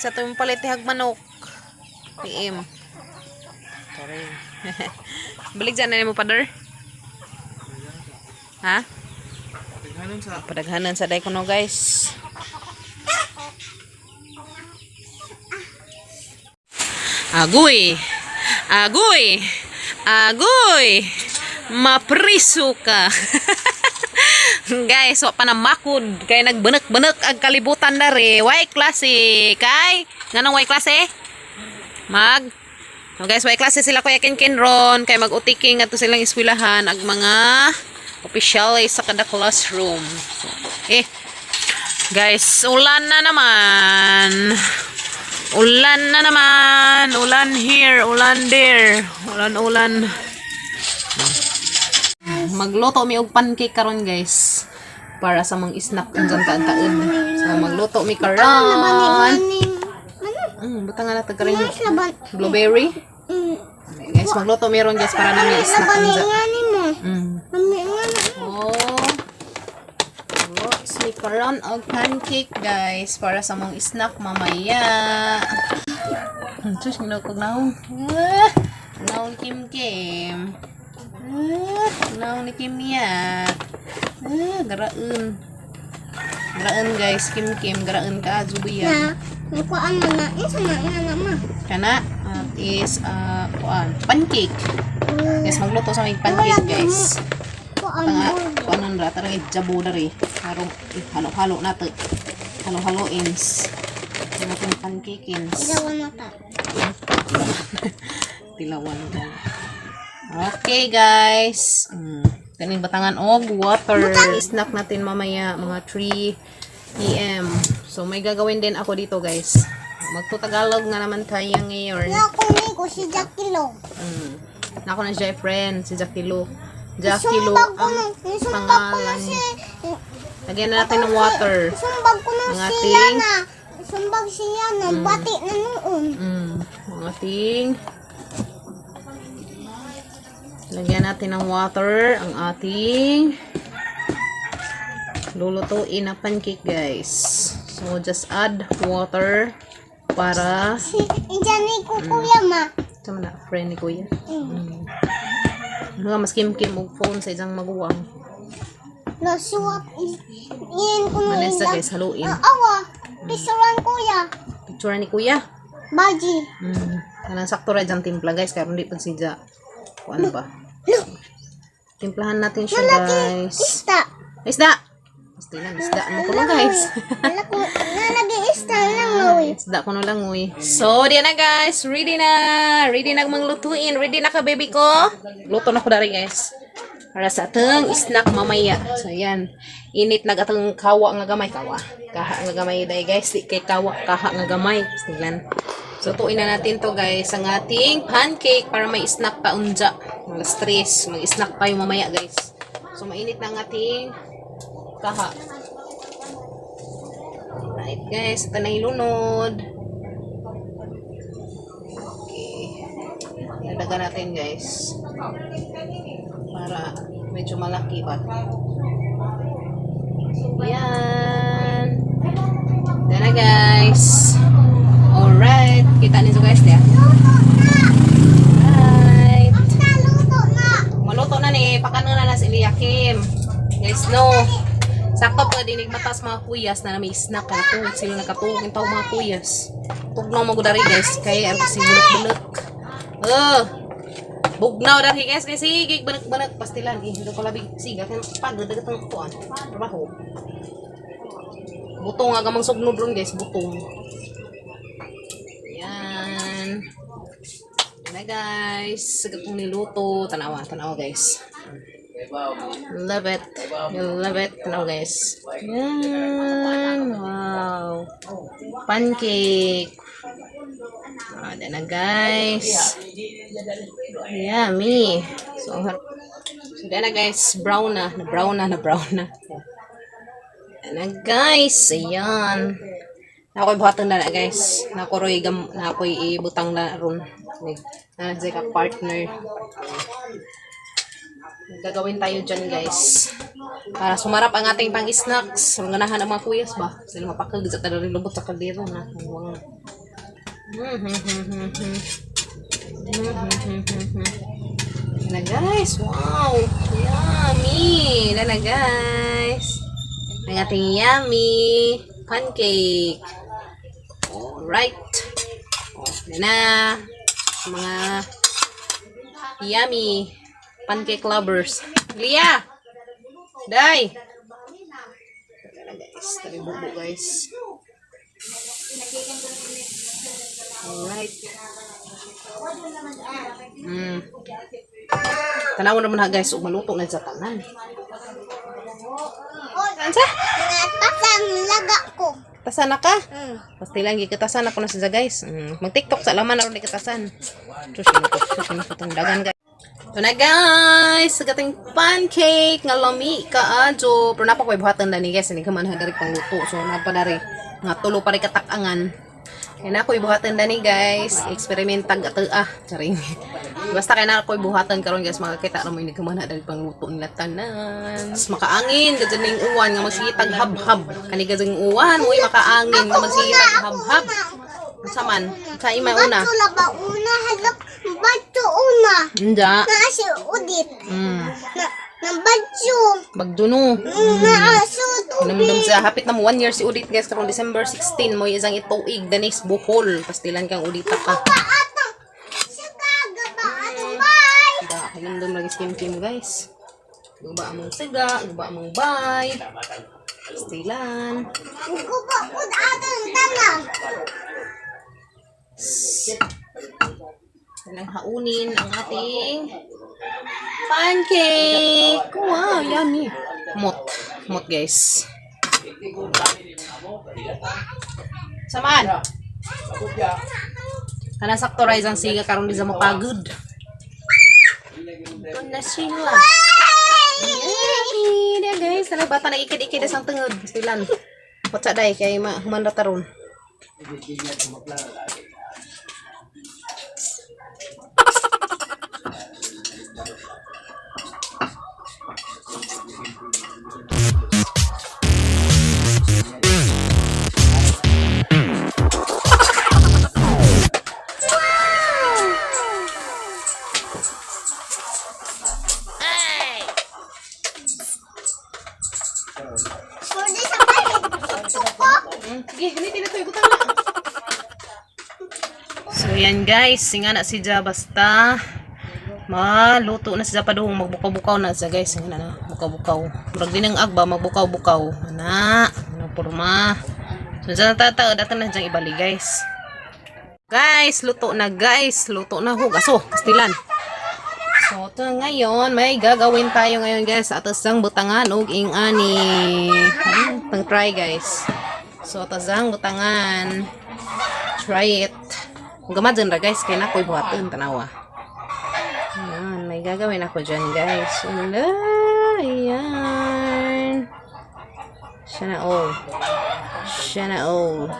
Sa itong palit ni manok. PM. Sorry. Balik dyan na mo, Father. Ha? Padaghanan sa. Padaghanan sa day kuno, guys. Agoy! Agoy! Agoy! Mapriso ka! Guys, wa pa na makod. Kay nagbenek-benek ang kalibutan na re. Way klase. Kay, nganong way klase? Mag So guys, way klase sila Kuya Kinkin ron. Kay mag-utiking ato silang eskwelahan ag mga opisyales sa kada classroom. So, guys, ulan na naman. Ulan na naman. Ulan here, ulan there. Ulan, ulan. Magluto mi og pancake karon, guys. Para sa mga snack unjang taon-taon. So magluto mi karon. Buta nga na tagkarin blueberry. Okay, guys, magluto mi ron, guys, para na may snack unja. Oh. Lots mi karon og pancake, guys, para sa mga snack mamaya. Sus, ginoo naong. Ah, naong Kim Kim. Ah, naong ni Kim niya. Ah, garaon. Garaon, guys, Kim Kim, garaon ka zubiya. Kuan man na, isa na nga na ma. Kana at is kuan, pancake. Guys, magluto sa may pancake, guys. Kuan Tanga, kuanon ra tarang ijabo dari. Harong halo-halo nato. Halo-haloins. Ano itong pancakins. Ilawan na ta. Tilawan ka. Okay, guys. Kaning batangan og water. Snack natin mamaya mga 3 p.m. So may gagawin din ako dito, guys. Magtutagalog na naman tayo ngayon. Na ko ni ko si Jackie Lo. Nako na siya friend, si Jackie Lo. Jackie Lo Sumbag ko ang na, sumbag ko na pangalan. si Lagyan na natin ng water. Sumbag ko na Ang si Yana. Sumbag si Yana, bati na noon. Ang ating lagyan natin ng water ang ating lulutuin na pancake, guys. So just add water para Si Ijan ni ko kuya ma. Sama na friend ni kuya. Ano nga, mas kim-kim og phone sa isang maguwang. No suwat iyan ko na Manesa, guys, haluin. Awa, pisuran kuya. Picture ni kuya. Baji. Kanang sakto ra diyang timpla, guys, kay hindi pag sidya. Kung ano ba? Timplahan natin siya, guys. Isda. Isda! Isda lang, isda. Ano ko lang, guys? Wala ko na lagi isda lang oy. Isda ko na lang, uy. So, diyan na, guys. Ready na. Ready na manglutuin. Ready na ka, baby ko? Luto na ko dari, guys. Para sa atong snack mamaya. So, ayan. Init na atong kawa nga gamay. Kawa. Kaha nga gamay day, guys. Di kay kawa. Kaha nga gamay. Tingnan. So, tuin na natin to, guys. Ang ating pancake para may snack pa unja. Alas 3. Mag-snack tayo mamaya, guys. So, mainit na ang ating kaha. Right, guys. Ito na ilunod. Okay. Dalaga natin, guys. Para medyo malaki ba. Yan. Yan na, guys. Alright. Kita niyo, guys, niya. Alright. Basta luto na. Maluto na ni. Pakano na na si Eliakim. Guys, no. Sakto pa dinig matas mga kuyas na may snack ka na sila nakatuog yung tao mga kuyas. Tugnaw mo dari guys kay ang kasi bulok-bulok. Oh. Bugnaw dari guys kay sige banak-banak pastilan eh hindi ko labi siga kay pagod dagat ang kuan. Trabaho. Butong aga mang sugnod ron guys, butong. Yan. Yan na guys, sagat kong niluto. Tanawa, tanawa guys. Love it. You love it. Tanawa guys. Yan. Wow. Pancake. Ah, yan na guys. Yummy. So, ang harap. So, yan na guys. Brown na. Na brown na. Na brown na. Yan na guys. Ayan. Nakoy buhatan na na guys. Nakoroy gam nakoy ibutang na ron. Nag na ka partner. Gagawin tayo dyan guys. Para sumarap ang ating pang-snacks. Ang ganahan ang mga kuyas ba? Sila mapakag sa tayo lubot sa kaldero na. Yan na guys. Wow. Yummy. Yan na guys. Ang ating yummy pancake. Alright. Oh, yan na. Mga yummy pancake lovers. Lia! Day! Yan na guys. Tabi bubo guys. Alright. Tanaw naman ha guys, ug maluto na sa tanan. Ansa? Natasan laga ko. Tasan na ka? Mm. Pastilan gikatasan ako na siya guys. Mag-TikTok sa laman na ron gikatasan. Susin ko tong dagan guys. Ito na guys, sa gating pancake nga lami kaadyo. Pero napa ko'y buhatan na ni guys, hindi ka man hadari pang luto. So napa dari nga tulo pa rin katakangan. Kaya na ako'y buhatan na ni guys. Eksperimentag ato ah. Charing. Basta kaya na ako'y buhatan karon guys, makakita na mo hindi ka man hadari pang luto nila tanan. Mas makaangin kadyan ning uwan nga magsigitag hab-hab. Kani kadyan uwan mo'y makaangin nga magsigitag hab-hab. Unsa man? Sa ima una. Bato la ba una halap bato una. Nda. Na si Udit. Na na bato. Bagduno. Na aso Namdam tubig. sa hapit na mo 1 year si Udit guys karong December 16 mo isang ituig the next Bohol. Pastilan kang Udita ka. Paatong. Siya kagaba atong bay. Da, hinamdam lagi si Kim Kim guys. Guba among siga, guba among bay. Pastilan. Guba pud atong tanan. Yan ang haunin ang ating pancake. Wow, yummy. Mot. Mot guys. Saman. Kana sakto rice ang siga karon di sa mapagod. Ito na sila. Yummy. Dia guys, sana bata na ikid-ikid sa tungod. Silan. Potsa day kay ma human ra taron. Pwede sa palit. Tuko. Sige, gamitin na to. Ibutang na. So, yan guys. Singa na si Ja. Basta maluto na si Ja padung. Magbukaw-bukaw na siya guys. Singa na na. Bukaw-bukaw. Murag din ang agba. Magbukaw-bukaw. Ana. Ano porma. So, dyan natataod. Ato na dyan ibali guys. Guys, luto na guys. Luto na. Hugaso. Pastilan. So, ito ngayon, may gagawin tayo ngayon guys. Atos ang butangan ug ing-ani. Pang try guys. So, atos ang butangan. Try it. Kung gamad dyan ra guys, kaya na ako'y buhaton. Tanawa. Ayan, may gagawin ako dyan guys. Ala, ayan. Siya na all. Siya na all.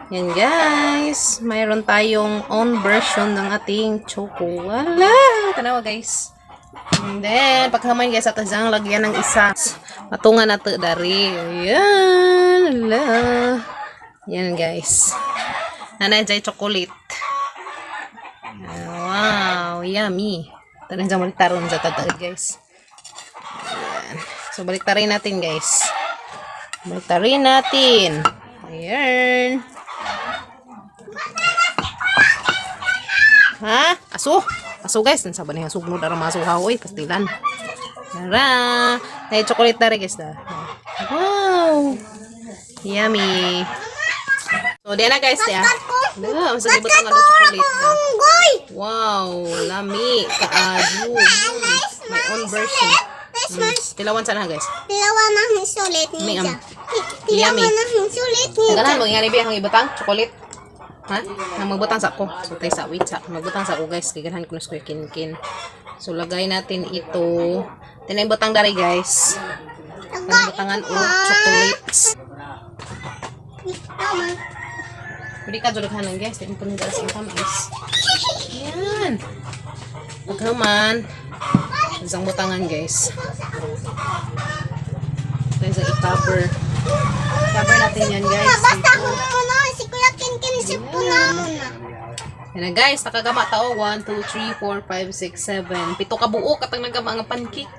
Yan guys, mayroon tayong own version ng ating choco. Wala! Tanawa guys. And then, pagkaman guys, ato siyang lagyan ng isa. Matungan na to dari. Ayan. Ala. Yan guys. Nanay dyan chocolate. Ah, wow, yummy. Tanang dyan baliktaron sa tataod guys. Ayan. So, baliktarin natin guys. Baliktarin natin. Ayan. Ha? Aso? Aso guys. Nasa ba niya sugnod ara mga suhaw oy, pastilan. Tara. May chocolate na rin guys na. Wow. Yummy. So, diyan na guys ya. Da, mas gibutang ano chocolate na. Unggoy! Wow, lami kaadyo. My own version. This one's Tilawan sana guys. Tilawa na ang sulit May niya. Tilawa Yummy. na ang sulit niya. Ganahan mo nga ang ibutang chocolate. Ha? Nang magbutang sa ako. So tay sa wait sa magbutang sa ako guys. Kay ganahan ko na sa kin-kin. So lagay natin ito. Tinay butang dari guys. Ang butangan og chocolates. Tama. Pwede ka dyan guys. Di mo punong sa tamis. Yan. Pagkaman, isang butangan guys. Ito yung i-cover. Cover natin yan guys. Basta humuna si Kuya Kinkin si Puna muna. Yan na guys, nakagama tao. 1, 2, 3, 4, 5, 6, 7. 7 ka buo katang nagama nga pancake.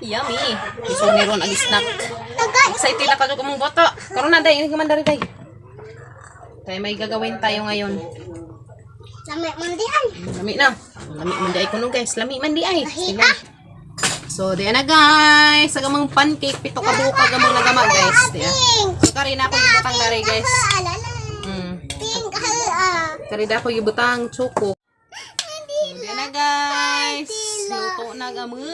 Yummy. So meron ang snack. Taga Excited na kayo mong bata. Karon na day, ini man dari day. Tayo may gagawin tayo ngayon. Lami man di ay. Lami na. Lami man di ay kuno guys. Lami man di ay. Lahi Sila. So, di na guys. Agamang pancake. 7 ka buo kagamang nagama guys. Di ah. Pink. So, kari na ako ibutang dari guys. Alala. Pink. Ah. Kari na ako ibutang choco. So, di na guys. Luto na gamang.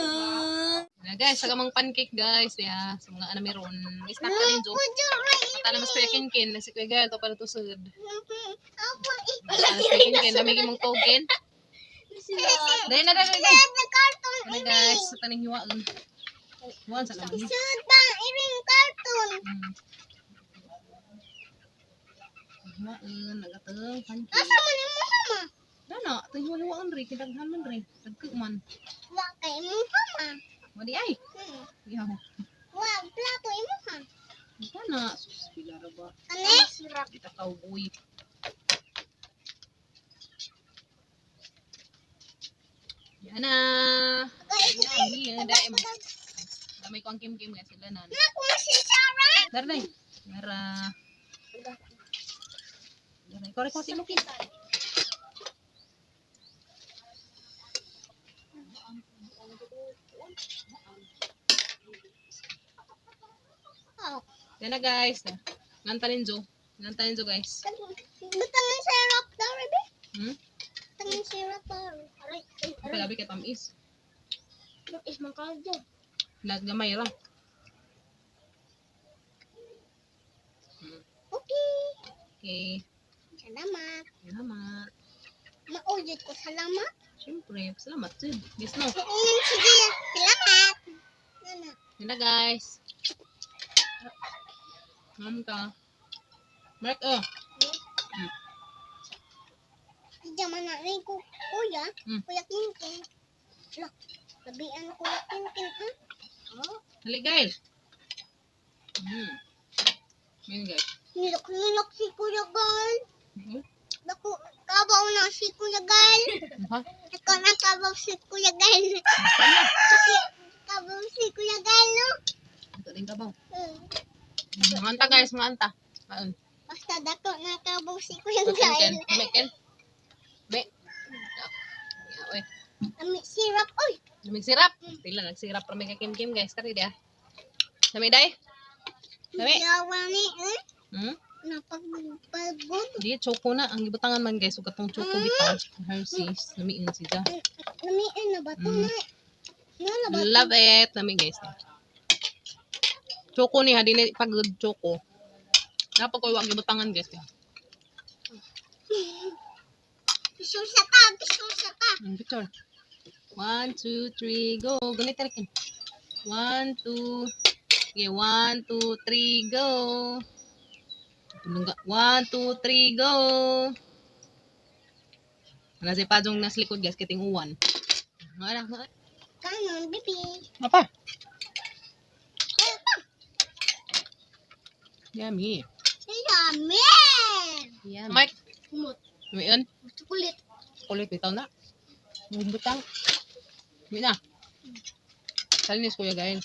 Na guys, agamang pancake guys. Di ah. Sa mga ano meron. May snack ka rin, Jo. Mata na mas kuya kinkin. Nasi kuya gael. Ito para tusod. Mata na kuya kinkin. Dami mong token. Dali na, dali, dali. Cartoon. Ano guys, sa taning hiwaan. Hiwaan sa lamin. Sud bang iring cartoon. Hiwaan, nagatang, pancake. Asa man imo hama? Dana, itong hiwa-hiwaan rin, kinaghan man rin. Tagka man. Wa kay imo hama. Madi ay. Yaw. Wa plato imo ha. Dana, sus, pila ra ba? Ane? Kita cowboy. Yan na. Yummy, yan na. Damay ko ang kim-kim guys. Sila na. Na ko si Sarah. Dara day. Dara. Dara. Ikaw rin ko si Luki. Oh. Yan na guys. Nganta ninjo. Nganta ninjo guys. Butang ng syrup daw, Rebe. Hmm? Butang ng syrup daw. Aray, ay, aray. Pagabi kay tamis. Is man kaldo. Naggamay ra. Okay. Okay. Salamat. Salamat. Maujod ko salamat. Siyempre, salamat din. Yes no. Ingon sige. Salamat. Nana. Yan na guys. Nganta. Mark oh. Diyan man na rin ko kuya. Kuya Kinkin. Lah, labian kuya Kinkin ah. Oh. Dali guys. Yan guys. Nilok-nilok si Kuya Gal. Naku, kabaw na si Kuya Gal. Ha? Ikaw na kabaw si Kuya Gal. Kasi kabaw si Kuya Gal, no? Ito din kabaw. Mga anta guys, mga anta. Maun. Basta dako na kabaw si Kuya Ken, Gal. Ken. Me, Ken. Me. Ya, oy. Ami sirap, oy. Lamig sirap. Tila nagsirap ra may kay Kim Kim guys. Kari dia. Lami day. Lami. Yawa ni, eh. Napagpagod. Di choco na ang gibutangan man guys ug katong choco bitaw. Hershey's lami yun siya. Lamiin na ba ito? Na na ba? Love it. Lami guys. Choco ni ha dili pagod choco. Napag ko wa gibutangan guys. Picture sa ka, picture sa ka. Ang picture. 1 2 3 go. Ganito rin. 1 2. Okay, 1 2 3 go. Tulungga. 1 2 3 go. Wala si Pajong nasa likod guys, kiting uwan. Wala, wala. Kanon, bibi. Apa? Yummy. Yummy! Yummy. Mike, Kumot. yummy yun. Chocolate. Kulit bitaw na. Butang. Yummy na. Salinis kuya gain.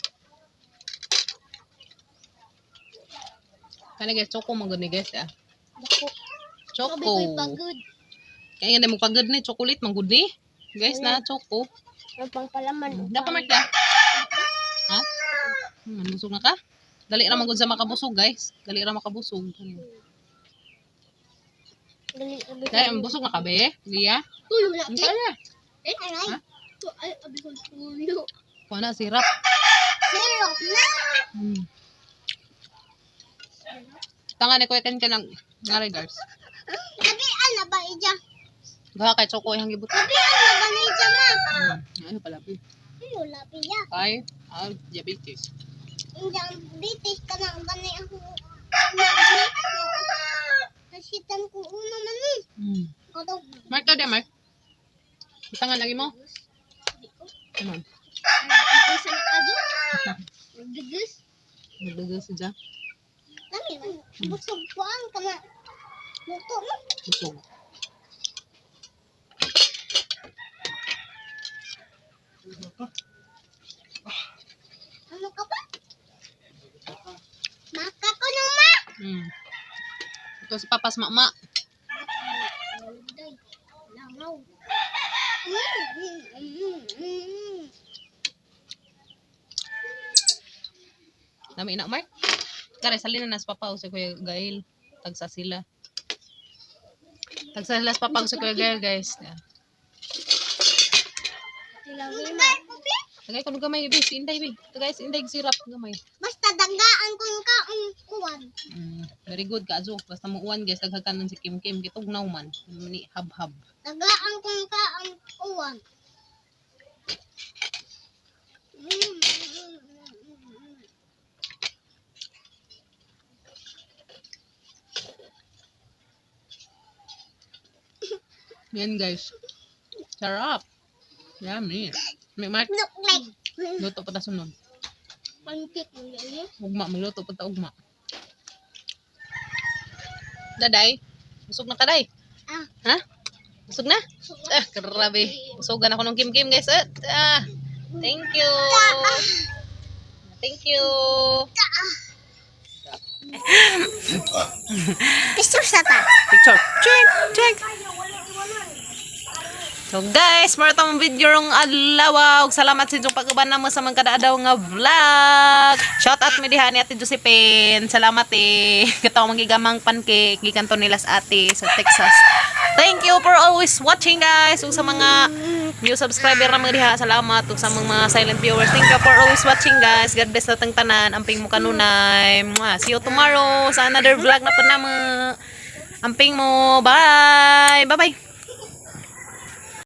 Kani guys, choco man gud ni guys ah. Dako. Choco. Sabi ko'y pagod. Kaya nga mo pagod ni chocolate man gud ni. Guys na choco. Ang pangpalaman. Dapat Mark ya. Ha? Busog na ka? Dali ra man gud sa makabusog guys. Dali ra makabusog. Dali, abi ko. Dali, busog na ka be? Lia? Tulo na. Ang kaya. Eh, aray. Ha? Ay, abi ko tulo. Kuha na sirap. Sirop na. Tanga ni Kuya Ken ka ng ngari guys. Abi, ala ba ija? Gaha kay choco ihang gibot. Abi, ala ba na ija ma? Ano pala? Tulo labi ya. Kay ah, diabetes. Injang bitis ka na ang gani ako. Nasitan ko una man eh. Kato. Mark ka di Mark. Tangan lagi mo. Ano? Isa na kazo. Nagdugus. Nagdugo siya. Lami man. Busog po ang kama. Luto mo. Busog. Ano ka ba? Maka ko na ma. Ito si Papas Mama. Langaw. Dami ina Mark. Kare salin na sa Papa o si Kuya Gail. Tagsa sila. Tagsa sila sa Papa o si Kuya Gail guys. Yeah. Tagay ko gamay bi, si Inday bi. Tagay si Inday sirap gamay. Basta danggaan kung ka ang kuwan. Very good ka Azo. Basta mo uwan guys, daghagan si Kim Kim kitugnaw man. Ni hab-hab. Danggaan kung ka ang kuwan. Yan guys. Sarap. Yummy. May Mark, Look like luto pa ta sunod. pancake mo yan. Ugma, magluto pa ta ugma. Daday, busog na ka day. Ah, Ha? Busog na? Ah, grabe. Busogan ako ng Kim Kim guys. Ah, ah. Thank you. Thank you. Picture sa ta. Picture. Check, check. So guys, mara tong video rong adlaw. Ug salamat sa inyong pag-uban namo sa mga kada-adlaw nga vlog. Shout out mi diha ni Ate Josephine. Salamat eh. Kataw magigamang pancake gikan to nila sa ate sa Texas. Thank you for always watching guys. Ug sa mga new subscriber na mga diha, salamat. Ug sa mga silent viewers, thank you for always watching guys. God bless natang tanan. Amping mo kanunay. Mwah. See you tomorrow sa another vlog na po namo. Amping mo. Bye. Bye-bye.